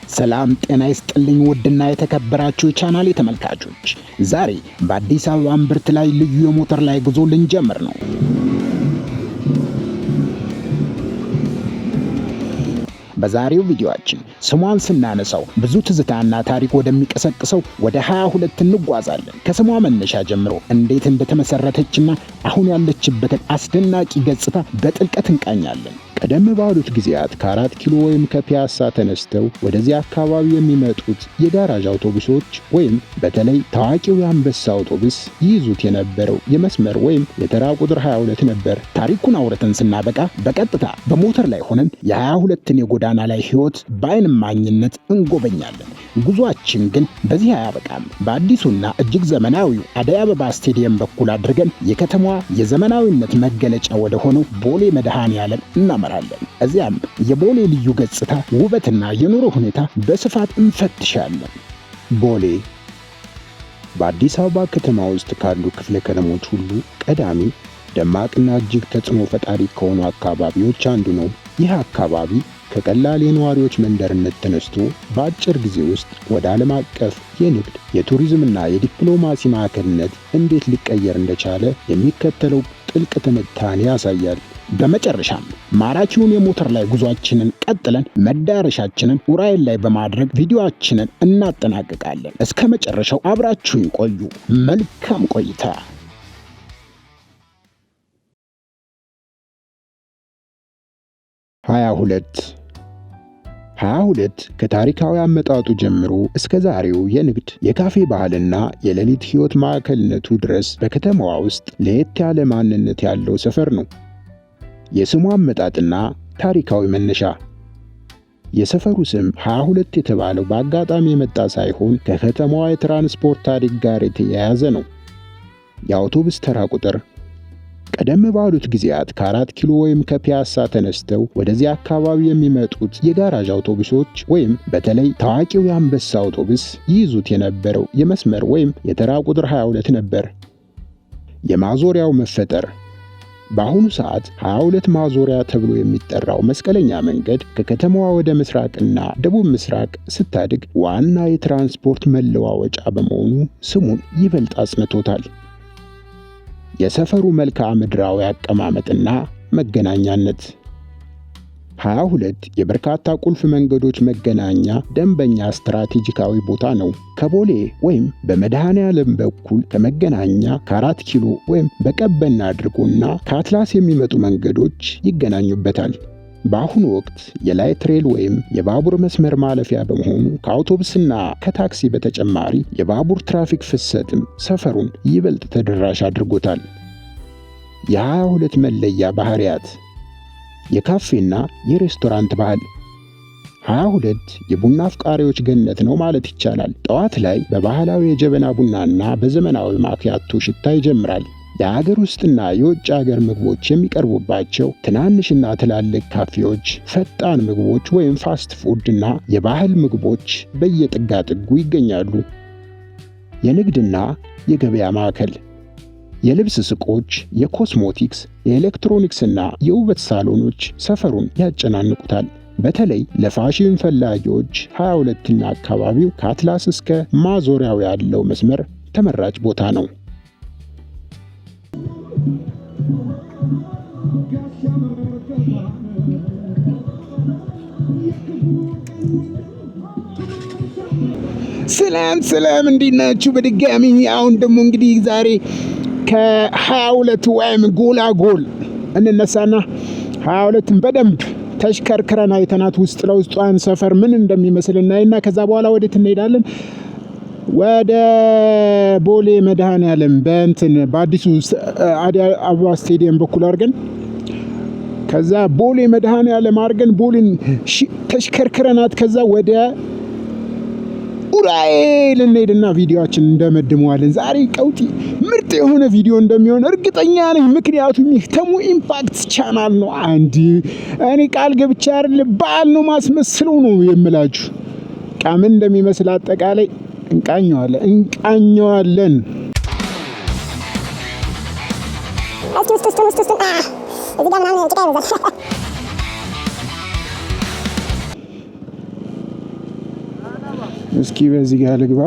ሰላም ጤና ይስጥልኝ። ውድና የተከበራችሁ የቻናሌ ተመልካቾች፣ ዛሬ በአዲስ አበባ እምብርት ላይ ልዩ የሞተር ላይ ጉዞ ልንጀምር ነው። በዛሬው ቪዲዮአችን ስሟን ስናነሳው ብዙ ትዝታና ታሪክ ወደሚቀሰቅሰው ወደ 22 እንጓዛለን። ከስሟ መነሻ ጀምሮ እንዴት እንደተመሰረተችና አሁን ያለችበትን አስደናቂ ገጽታ በጥልቀት እንቃኛለን። ቀደም ባሉት ጊዜያት ከ4 ኪሎ ወይም ከፒያሳ ተነስተው ወደዚህ አካባቢ የሚመጡት የጋራዥ አውቶቡሶች ወይም በተለይ ታዋቂው የአንበሳ አውቶቡስ ይይዙት የነበረው የመስመር ወይም የተራ ቁጥር 22 ነበር። ታሪኩን አውርተን ስናበቃ በቀጥታ በሞተር ላይ ሆነን የ22ን የጎዳና ላይ ሕይወት በዓይን እማኝነት እንጎበኛለን። ጉዟችን ግን በዚህ አያበቃም። በአዲሱና እጅግ ዘመናዊው አደይ አበባ ስቴዲየም በኩል አድርገን የከተማዋ የዘመናዊነት መገለጫ ወደ ሆነው ቦሌ መድኃኔ ዓለም እናመራለን። እዚያም የቦሌ ልዩ ገጽታ፣ ውበትና የኑሮ ሁኔታ በስፋት እንፈትሻለን። ቦሌ በአዲስ አበባ ከተማ ውስጥ ካሉ ክፍለ ከተሞች ሁሉ ቀዳሚ፣ ደማቅና እጅግ ተጽዕኖ ፈጣሪ ከሆኑ አካባቢዎች አንዱ ነው። ይህ አካባቢ ከቀላል የነዋሪዎች መንደርነት ተነስቶ በአጭር ጊዜ ውስጥ ወደ ዓለም አቀፍ የንግድ፣ የቱሪዝምና የዲፕሎማሲ ማዕከልነት እንዴት ሊቀየር እንደቻለ የሚከተለው ጥልቅ ትንታኔ ያሳያል። በመጨረሻም ማራኪውን የሞተር ላይ ጉዟችንን ቀጥለን መዳረሻችንን ኡራኤል ላይ በማድረግ ቪዲዮአችንን እናጠናቅቃለን። እስከ መጨረሻው አብራችሁን ቆዩ። መልካም ቆይታ። 22 22 ከታሪካዊ አመጣጡ ጀምሮ እስከ ዛሬው የንግድ፣ የካፌ ባህልና የሌሊት ሕይወት ማዕከልነቱ ድረስ በከተማዋ ውስጥ ለየት ያለ ማንነት ያለው ሰፈር ነው። የስሙ አመጣጥና ታሪካዊ መነሻ። የሰፈሩ ስም 22 የተባለው በአጋጣሚ የመጣ ሳይሆን ከከተማዋ የትራንስፖርት ታሪክ ጋር የተያያዘ ነው። የአውቶቡስ ተራ ቁጥር። ቀደም ባሉት ጊዜያት ከ4 ኪሎ ወይም ከፒያሳ ተነስተው ወደዚህ አካባቢ የሚመጡት የጋራዥ አውቶቡሶች ወይም በተለይ ታዋቂው የአንበሳ አውቶቡስ ይይዙት የነበረው የመስመር ወይም የተራ ቁጥር 22 ነበር። የማዞሪያው መፈጠር። በአሁኑ ሰዓት 22 ማዞሪያ ተብሎ የሚጠራው መስቀለኛ መንገድ ከከተማዋ ወደ ምስራቅና ደቡብ ምስራቅ ስታድግ ዋና የትራንስፖርት መለዋወጫ በመሆኑ ስሙን ይበልጥ አጽንቶታል። የሰፈሩ መልክዓ ምድራዊ አቀማመጥና መገናኛነት። 22 የበርካታ ቁልፍ መንገዶች መገናኛ ደንበኛ ስትራቴጂካዊ ቦታ ነው። ከቦሌ ወይም በመድኃኔ ዓለም በኩል፣ ከመገናኛ፣ ከ4 ኪሎ ወይም በቀበና አድርጎና ከአትላስ የሚመጡ መንገዶች ይገናኙበታል። በአሁኑ ወቅት የ light rail ወይም የባቡር መስመር ማለፊያ በመሆኑ ከአውቶቡስና ከታክሲ በተጨማሪ የባቡር ትራፊክ ፍሰትም ሰፈሩን ይበልጥ ተደራሽ አድርጎታል። የ22 መለያ ባህሪያት። የካፌና የሬስቶራንት ባህል። 22 የቡና አፍቃሪዎች ገነት ነው ማለት ይቻላል። ጠዋት ላይ በባህላዊ የጀበና ቡናና በዘመናዊ ማኪያቶ ሽታ ይጀምራል። የአገር ውስጥና የውጭ አገር ምግቦች የሚቀርቡባቸው ትናንሽና ትላልቅ ካፌዎች፣ ፈጣን ምግቦች ወይም fast food እና የባህል ምግቦች በየጥጋጥጉ ይገኛሉ። የንግድና የገበያ ማዕከል። የልብስ ሱቆች፣ የኮስሞቲክስ፣ የኤሌክትሮኒክስና የውበት ሳሎኖች ሰፈሩን ያጨናንቁታል። በተለይ ለፋሽን ፈላጊዎች 22ና አካባቢው ከአትላስ እስከ ማዞሪያው ያለው መስመር ተመራጭ ቦታ ነው። ሰላም ሰላም፣ እንዴት ናችሁ? በድጋሚ አሁን ደግሞ እንግዲህ ዛሬ ከ22 ወይም ጎላጎል እንነሳና 22ን በደንብ ተሽከርክረን አይተናት ውስጥ ለውስጧን ሰፈር ምን እንደሚመስል እናይና ከዛ በኋላ ወዴት እንሄዳለን? ወደ ቦሌ መድኃኔዓለም በእንትን በአዲሱ አደይ አበባ ስቴዲየም በኩል አድርገን፣ ከዛ ቦሌ መድኃኔዓለም አድርገን ቦሌን ተሽከርክረናት ከዛ ወደ ኡራኤል እንሄድና ቪዲዮአችን እንደመድመዋለን። ዛሬ ቀውጢ ምርጥ የሆነ ቪዲዮ እንደሚሆን እርግጠኛ ነኝ። ምክንያቱም ይህ ተሙ Impact ቻናል ነው። አንድ እኔ ቃል ገብቼ አይደል በዓል ነው ማስመስለው ነው የምላችሁ። ቃምን እንደሚመስል አጠቃላይ እንቃኘዋለን እንቃኘዋለን። እስኪ ውስጥ ውስጥ ውስጥ እዚህ ጋር ምናምን ጭቃ ይበዛል። እስኪ በዚህ ጋር ልግባ።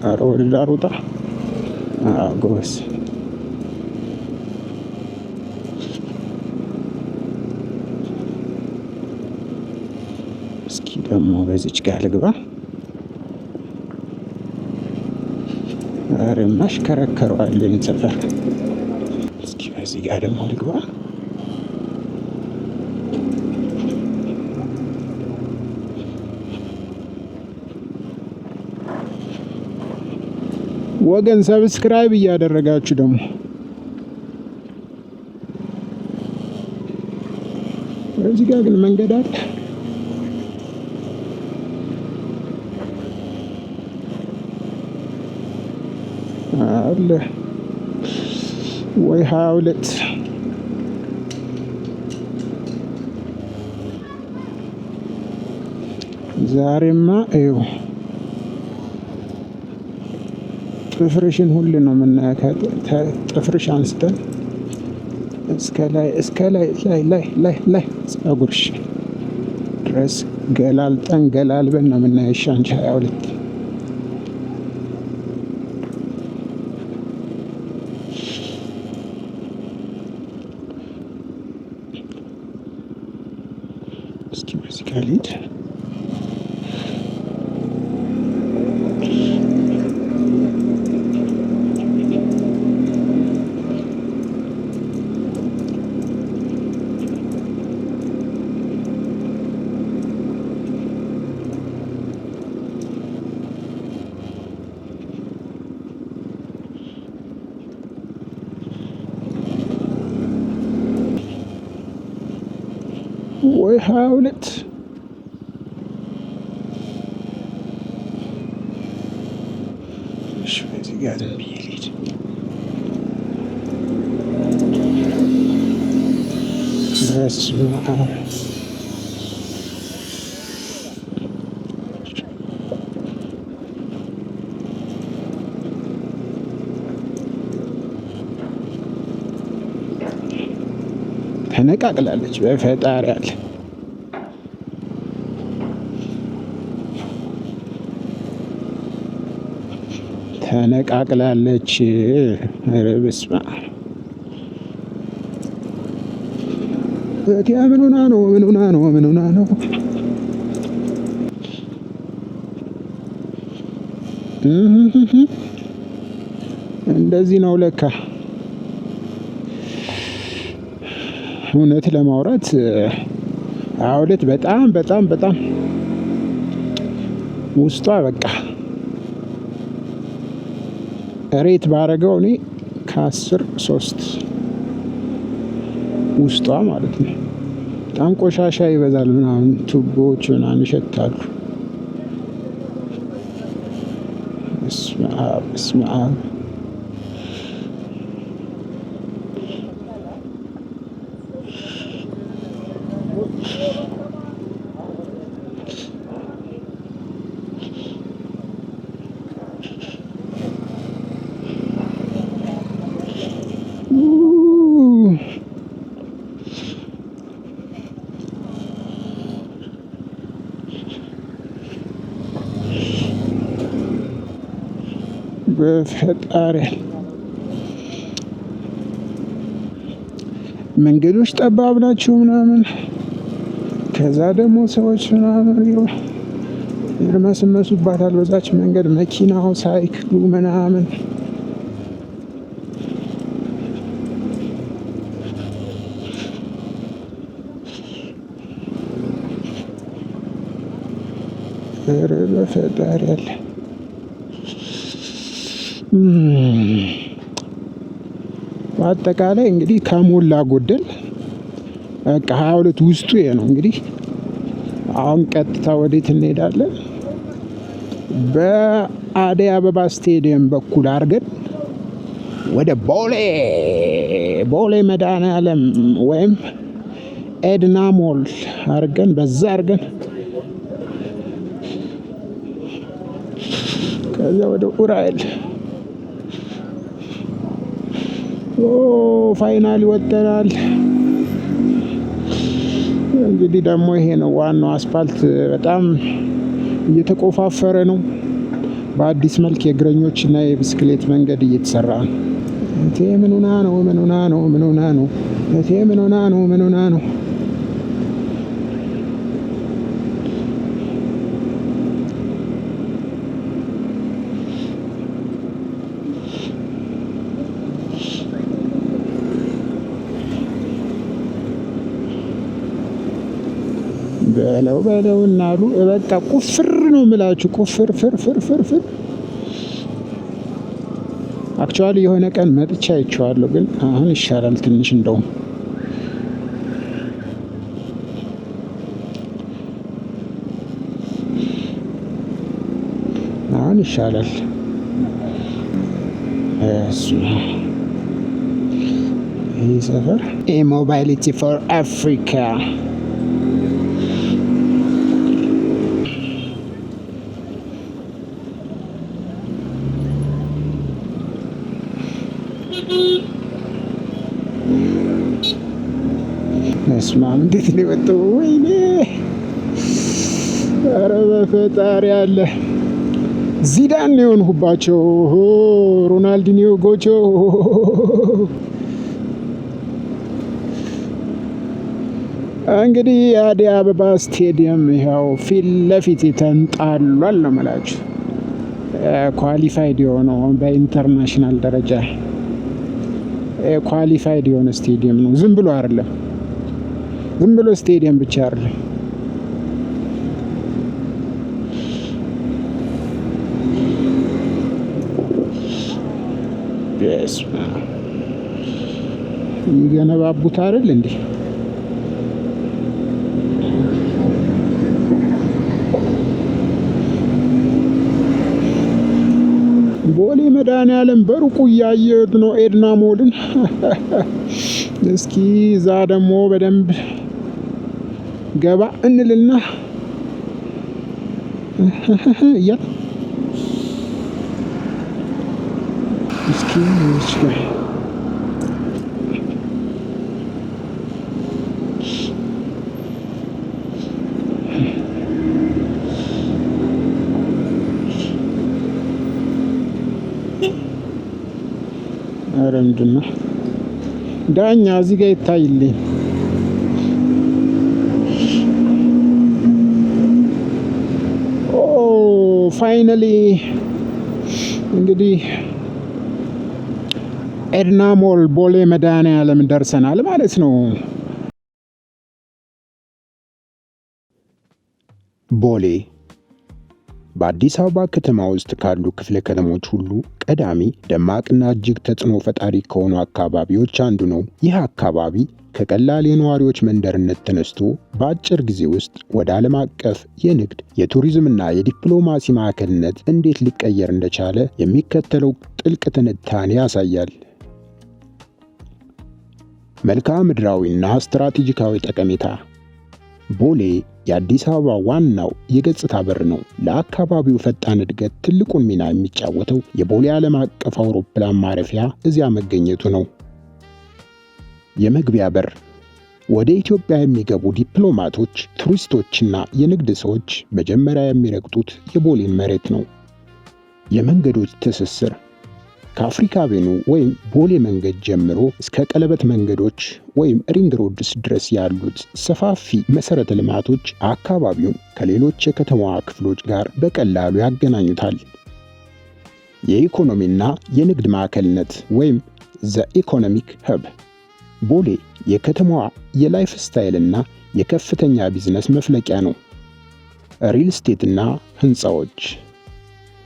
ኧረ ወደ ዳር ውጣ። ጎበዝ። እስኪ ደግሞ በዚች ጋር ልግባ። ኧረ ማሽከረከረዋለኝ ሰፈር። እስኪ በዚህ ጋር ደግሞ ልግባ። ወገን subscribe እያደረጋችሁ ደግሞ በዚህ ጋር ግን መንገድ አለ። አለ ወይ 22። ዛሬማ ይኸው ጥፍርሽን ሁሉ ነው የምናየው። ጥፍርሽ አንስተን እስከ ላይ እስከ ላይ ላይ ላይ ላይ ላይ ጸጉርሽ ድረስ ገላልጠን ገላልበን ነው የምናየሽ አንቺ 22። እስኪ በዚህ ጋር ልሂድ። ወይ 22። እሺ በዚህ ጋር ዝም ብዬ ልሂድ። በስመ አብ። ተነቃቅላለች። በፈጣሪ አለ። ተነቃቅላለች። ኧረ በስመ አብ። እቲያ ምን ሆና ነው? ምን ሆና ነው? ምን ሆና ነው? እንደዚህ ነው ለካ። እውነት ለማውራት 22 በጣም በጣም በጣም ውስጧ በቃ rate ባረገው እኔ ከ10 3 ውስጧ ማለት ነው። በጣም ቆሻሻ ይበዛል ምናምን ቱቦዎች ምናምን ይሸታሉ። በስመ አብ በስመ አብ። በፈጣሪ፣ መንገዶች ጠባብ ናቸው ምናምን። ከዛ ደግሞ ሰዎች ምናምን ይርመስመሱባታል በዛች መንገድ መኪናው፣ ሳይክሉ ምናምን። ኧረ በፈጣሪ አለ። በአጠቃላይ እንግዲህ ከሞላ ጎደል በቃ 22 ውስጡ ይሄ ነው። እንግዲህ አሁን ቀጥታ ወዴት እንሄዳለን? በአደይ አበባ ስቴዲየም በኩል አድርገን ወደ ቦሌ ቦሌ መድኃኔዓለም ወይም ኤድና ሞል አድርገን በዛ አድርገን ከዛ ወደ ኡራኤል። Finally ወጥተናል። እንግዲህ ደግሞ ይሄ ነው ዋናው አስፋልት፣ በጣም እየተቆፋፈረ ነው። በአዲስ መልክ የእግረኞች እና የብስክሌት መንገድ እየተሰራ ነው። እቴ ምን ሆና ነው? ምን ሆና ነው? ምን ሆና ነው? እቴ ምን ሆና ነው? ምን ሆና ነው? በለው በለው እናሉ። በቃ ቁፍር ነው የምላችሁ። ቁፍር ፍር ፍር ፍር ፍር። Actually የሆነ ቀን መጥቻ አይቼዋለሁ፣ ግን አሁን ይሻላል ትንሽ፣ እንደውም አሁን ይሻላል። እሱ ይህ ሰፈር E-mobility for Africa። በስመ አብ፣ እንዴት ነው የወጣው? ወይኔ! ኧረ በፈጣሪ አለ፣ ዚዳን ነው የሆንሁባቸው። ሮናልዲኒዮ ጎቾ። እንግዲህ የአዲስ አበባ ስቴዲየም ይኸው ፊት ለፊት ተንጣሏል ነው የምላችሁ። Qualified የሆነው፣ በ international ደረጃ qualified የሆነ ስቴዲየም ነው። ዝም ብሎ አይደለም፣ ዝም ብሎ ስቴዲየም ብቻ አይደለም። በስመ አብ፣ ይገነባቡት አይደል እንዴ? ቦሌ መድኃኒዓለም በሩቁ እያየሁት ነው ኤድና ሞልን። እስኪ እዛ ደግሞ በደንብ ገባ እንልና እያል እስኪ እስኪ ኧረ ምንድን ነው ዳኛ እዚህ ጋር ይታይልኝ። Oh, finally እንግዲህ ኤድና ሞል ቦሌ መድኃኒዓለም ደርሰናል ማለት ነው። ቦሌ በአዲስ አበባ ከተማ ውስጥ ካሉ ክፍለ ከተሞች ሁሉ ቀዳሚ፣ ደማቅና እጅግ ተጽዕኖ ፈጣሪ ከሆኑ አካባቢዎች አንዱ ነው። ይህ አካባቢ ከቀላል የነዋሪዎች መንደርነት ተነስቶ በአጭር ጊዜ ውስጥ ወደ ዓለም አቀፍ የንግድ፣ የቱሪዝምና የዲፕሎማሲ ማዕከልነት እንዴት ሊቀየር እንደቻለ የሚከተለው ጥልቅ ትንታኔ ያሳያል። መልክዓ ምድራዊና ስትራቴጂካዊ ጠቀሜታ። ቦሌ የአዲስ አበባ ዋናው የገጽታ በር ነው። ለአካባቢው ፈጣን እድገት ትልቁን ሚና የሚጫወተው የቦሌ ዓለም አቀፍ አውሮፕላን ማረፊያ እዚያ መገኘቱ ነው። የመግቢያ በር። ወደ ኢትዮጵያ የሚገቡ ዲፕሎማቶች፣ ቱሪስቶችና የንግድ ሰዎች መጀመሪያ የሚረግጡት የቦሌን መሬት ነው። የመንገዶች ትስስር። ከአፍሪካ አቬኑ ወይም ቦሌ መንገድ ጀምሮ እስከ ቀለበት መንገዶች ወይም ring roads ድረስ ያሉት ሰፋፊ መሠረተ ልማቶች አካባቢውን ከሌሎች የከተማዋ ክፍሎች ጋር በቀላሉ ያገናኙታል። የኢኮኖሚና የንግድ ማዕከልነት ወይም the economic hub። ቦሌ የከተማዋ የ lifestyle ና የከፍተኛ ቢዝነስ መፍለቂያ ነው። Real estate ና ህንፃዎች፣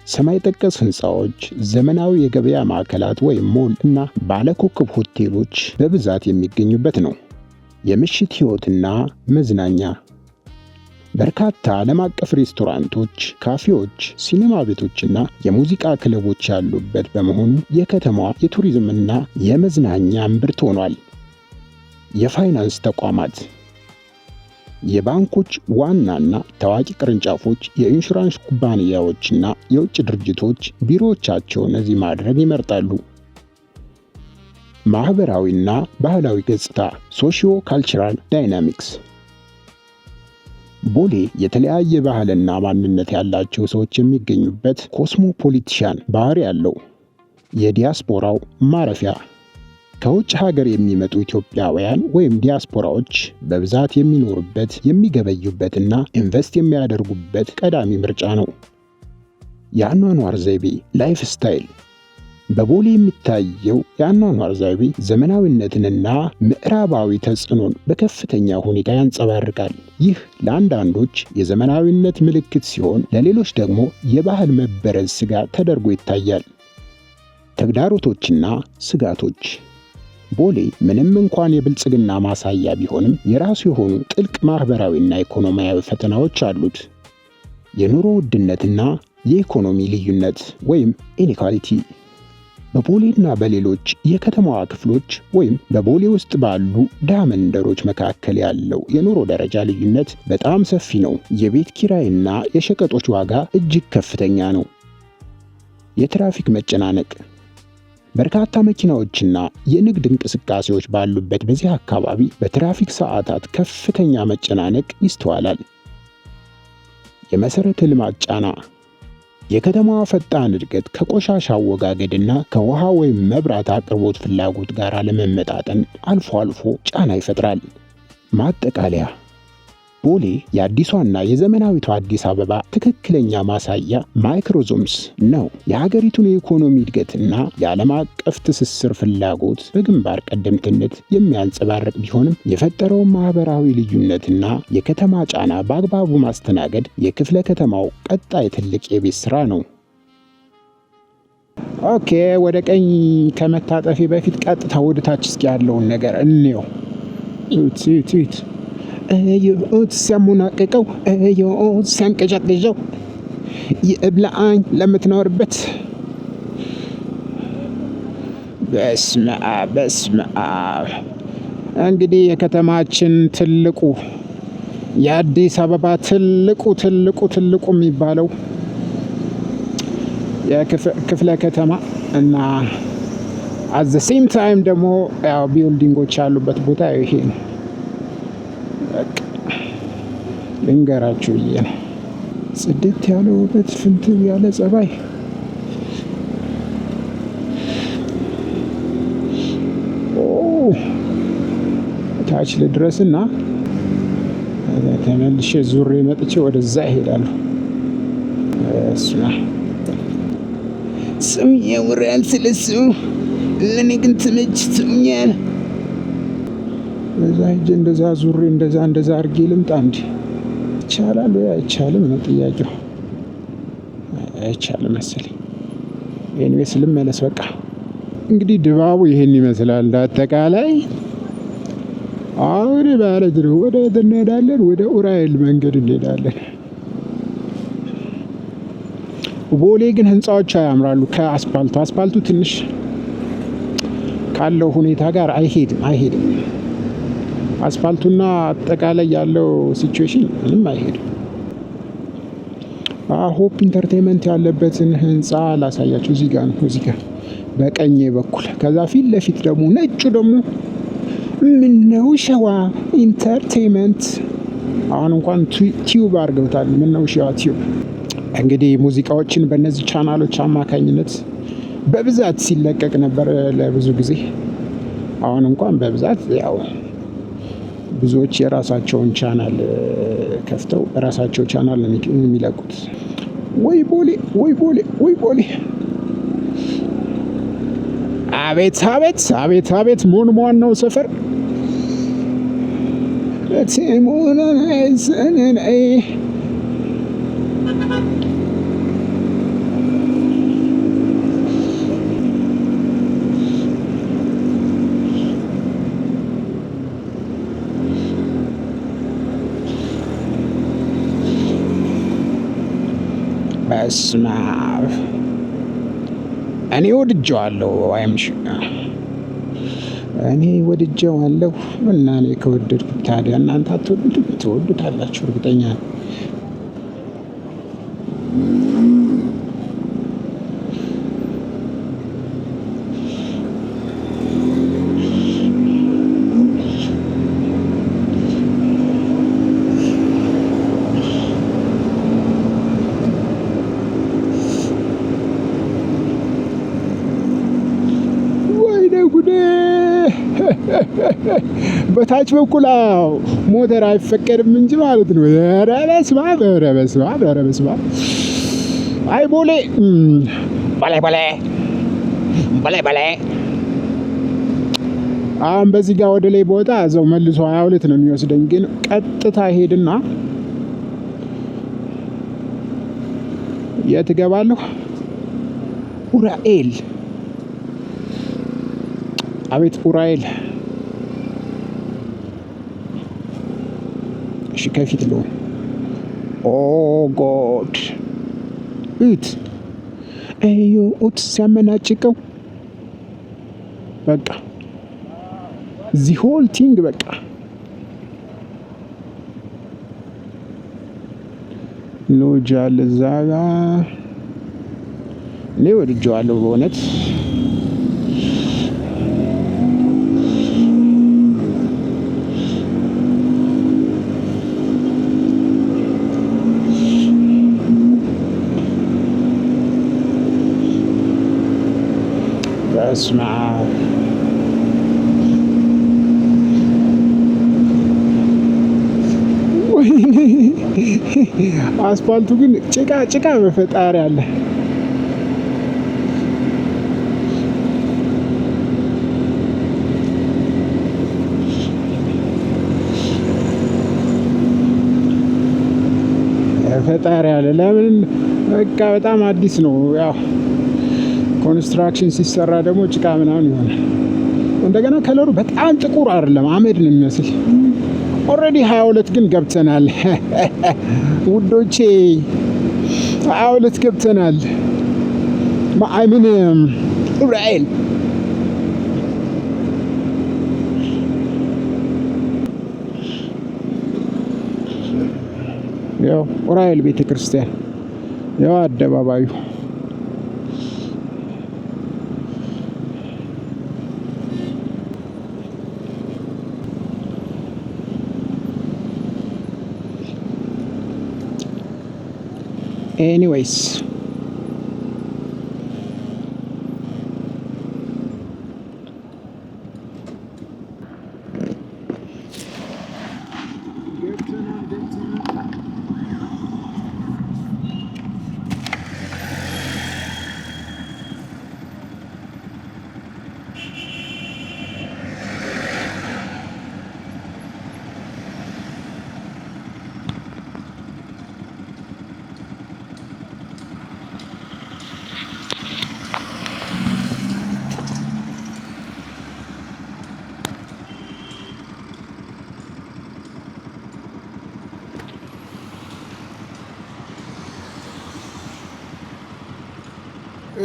ሰማይ ጠቀስ ህንፃዎች፣ ዘመናዊ የገበያ ማዕከላት ወይም ሞል እና ባለኮከብ ሆቴሎች በብዛት የሚገኙበት ነው። የምሽት ሕይወትና መዝናኛ። በርካታ ዓለም አቀፍ ሬስቶራንቶች፣ ካፌዎች፣ ሲኒማ ቤቶችና የሙዚቃ ክለቦች ያሉበት በመሆኑ የከተማዋ የቱሪዝምና የመዝናኛ እምብርት ሆኗል። የፋይናንስ ተቋማት። የባንኮች ዋናና ታዋቂ ቅርንጫፎች፣ የኢንሹራንስ ኩባንያዎችና የውጭ ድርጅቶች ቢሮዎቻቸውን እዚህ ማድረግ ይመርጣሉ። ማህበራዊና ባህላዊ ገጽታ፣ socio cultural dynamics። ቦሌ የተለያየ ባህልና ማንነት ያላቸው ሰዎች የሚገኙበት cosmopolitan ባህሪ ያለው የዲያስፖራው ማረፊያ፣ ከውጭ ሀገር የሚመጡ ኢትዮጵያውያን ወይም ዲያስፖራዎች በብዛት የሚኖሩበት፣ የሚገበዩበትና invest የሚያደርጉበት ቀዳሚ ምርጫ ነው። የአኗኗር ዘይቤ፣ lifestyle። በቦሌ የሚታየው የአኗኗር ዘይቤ ዘመናዊነትንና ምዕራባዊ ተጽዕኖን በከፍተኛ ሁኔታ ያንጸባርቃል። ይህ ለአንዳንዶች የዘመናዊነት ምልክት ሲሆን፣ ለሌሎች ደግሞ የባህል መበረዝ ስጋት ተደርጎ ይታያል። ተግዳሮቶችና ስጋቶች። ቦሌ ምንም እንኳን የብልጽግና ማሳያ ቢሆንም የራሱ የሆኑ ጥልቅ ማኅበራዊና ኢኮኖሚያዊ ፈተናዎች አሉት። የኑሮ ውድነትና የኢኮኖሚ ልዩነት ወይም inequality። በቦሌና በሌሎች የከተማዋ ክፍሎች ወይም በቦሌ ውስጥ ባሉ ድሃ መንደሮች መካከል ያለው የኑሮ ደረጃ ልዩነት በጣም ሰፊ ነው። የቤት ኪራይና የሸቀጦች ዋጋ እጅግ ከፍተኛ ነው። የትራፊክ መጨናነቅ። በርካታ መኪናዎችና የንግድ እንቅስቃሴዎች ባሉበት በዚህ አካባቢ በትራፊክ ሰዓታት ከፍተኛ መጨናነቅ ይስተዋላል። የመሰረተ ልማት ጫና። የከተማዋ ፈጣን እድገት ከቆሻሻ አወጋገድና ከውሃ ወይም መብራት አቅርቦት ፍላጎት ጋር አለመመጣጠን አልፎ አልፎ ጫና ይፈጥራል። ማጠቃለያ፣ ቦሌ የአዲሷና የዘመናዊቷ አዲስ አበባ ትክክለኛ ማሳያ microcosms ነው። የሀገሪቱን የኢኮኖሚ እድገትና የዓለም አቀፍ ትስስር ፍላጎት በግንባር ቀደምትነት የሚያንጸባርቅ ቢሆንም፣ የፈጠረውን ማህበራዊ ልዩነትና የከተማ ጫና በአግባቡ ማስተናገድ የክፍለ ከተማው ቀጣይ ትልቅ የቤት ስራ ነው። Okay፣ ወደ ቀኝ ከመታጠፌ በፊት ቀጥታ ወደ ታች እስኪ ያለውን ነገር እንየው። እዩት፣ እዩት፣ እዩት፣ እዩት፣ ሲያሞናቅቀው እዩት፣ ሲያንቀጨቅጨው። ይብላኝ ለምትኖርበት። በስመ አብ፣ በስመ አብ። እንግዲህ የከተማችን ትልቁ፣ የአዲስ አበባ ትልቁ ትልቁ ትልቁ የሚባለው የክፍለ ከተማ እና at the same time ደግሞ ያው building ኦች ያሉበት ቦታ ይሄ ነው። በቃ ልንገራችሁ ብዬ ነው። ጽድት ያለ ውበት፣ ፍንትው ያለ ጸባይ። ኦ፣ ታች ልድረስና ተመልሼ ዙሬ መጥቼ ወደዛ እሄዳለሁ። እሱና ሰው ያወራል ስለሱ፣ ለእኔ ግን ተመችቶኛል። በዛ ሂጅ እንደዛ ዙሬ እንደዛ እንደዛ አድርጌ ልምጣ እንዲ ይቻላል ወይ አይቻልም ነው ጥያቄው። አይቻልም መሰለኝ። Anyways ልመለስ በቃ። እንግዲህ ድባቡ ይህን ይመስላል እንዳጠቃላይ። አሁን ማለት ነው ወደ የት እንሄዳለን? ወደ ኡራኤል መንገድ እንሄዳለን። ቦሌ ግን ህንፃዎቿ ያምራሉ ከአስፓልቱ። አስፓልቱ ትንሽ ካለው ሁኔታ ጋር አይሄድም፣ አይሄድም። አስፋልቱና አጠቃላይ ያለው situation ምንም አይሄድም። Hope Entertainment ያለበትን ህንፃ ላሳያችሁ። እዚህ ጋር ነው፣ እዚህ ጋር በቀኝ በኩል። ከዛ ፊት ለፊት ደግሞ ነጩ ደግሞ ምነው ሸዋ Entertainment። አሁን እንኳን Tube አድርገውታል። ምነው ሸዋ Tube። እንግዲህ ሙዚቃዎችን በእነዚህ ቻናሎች አማካኝነት በብዛት ሲለቀቅ ነበር ለብዙ ጊዜ። አሁን እንኳን በብዛት ያው ብዙዎች የራሳቸውን ቻናል ከፍተው በራሳቸው ቻናል ነው የሚለቁት። ወይ ቦሌ፣ ወይ ቦሌ፣ ወይ ቦሌ! አቤት፣ አቤት፣ አቤት፣ አቤት! ሞን ሟን ነው ሰፈር። በስመ አብ፣ እኔ ወድጄዋለሁ። አይምሽ እኔ ወድጄዋለሁ እና እኔ ከወደድኩት ታዲያ እናንተ አትወዱትም? ትወዱታላችሁ፣ እርግጠኛ ነኝ። ወይኔ ጉዴ! በታች በኩል አዎ ሞተር አይፈቀድም እንጂ ማለት ነው። ኧረ በስመ አብ! ኧረ በስመ አብ! ኧረ በስመ አብ! አይ ቦሌ፣ ቦሌ፣ ቦሌ፣ ቦሌ፣ ቦሌ። አሁን በዚህ ጋር ወደ ላይ ቦታ እዛው መልሶ 22 ነው የሚወስደኝ፣ ግን ቀጥታ ሄድና የት እገባለሁ? ኡራኤል። አቤት ኡራኤል። እሺ፣ ከፊት ልሆን። Oh God፣ እዩት፣ እዩት ሲያመናጭቀው፣ በቃ the whole thing፣ በቃ ሎጅ አለ እዛ ጋ። እኔ ወድጄዋለሁ በእውነት። በስመ አብ! ወይኔ፣ አስፋልቱ ግን ጭቃ ጭቃ፣ በፈጣሪ አለ። ፈጣሪ አለ። ለምን በቃ በጣም አዲስ ነው። ያው construction ሲሰራ ደግሞ ጭቃ ምናምን ይሆናል። እንደገና color ኡ በጣም ጥቁር አይደለም፣ አመድ ነው የሚመስል። Already 22 ግን ገብተናል ውዶቼ፣ 22 ገብተናል። I mean ኡራኤል። ያው ኡራኤል ቤተ ክርስቲያን፣ ያው አደባባዩ። Anyways, ገብተናል፣ ገብተናል።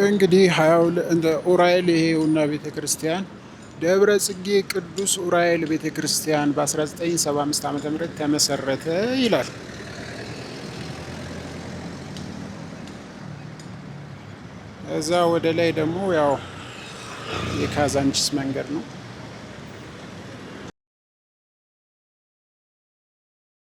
እንግዲህ እንደ ኡራኤል ይሄውና ቤተ ክርስቲያን፣ ደብረ ጽጌ ቅዱስ ኡራኤል ቤተ ክርስቲያን በ1975 ዓ.ም ተመሰረተ ይላል። እዛ ወደ ላይ ደግሞ ያው የካዛንቺስ መንገድ ነው።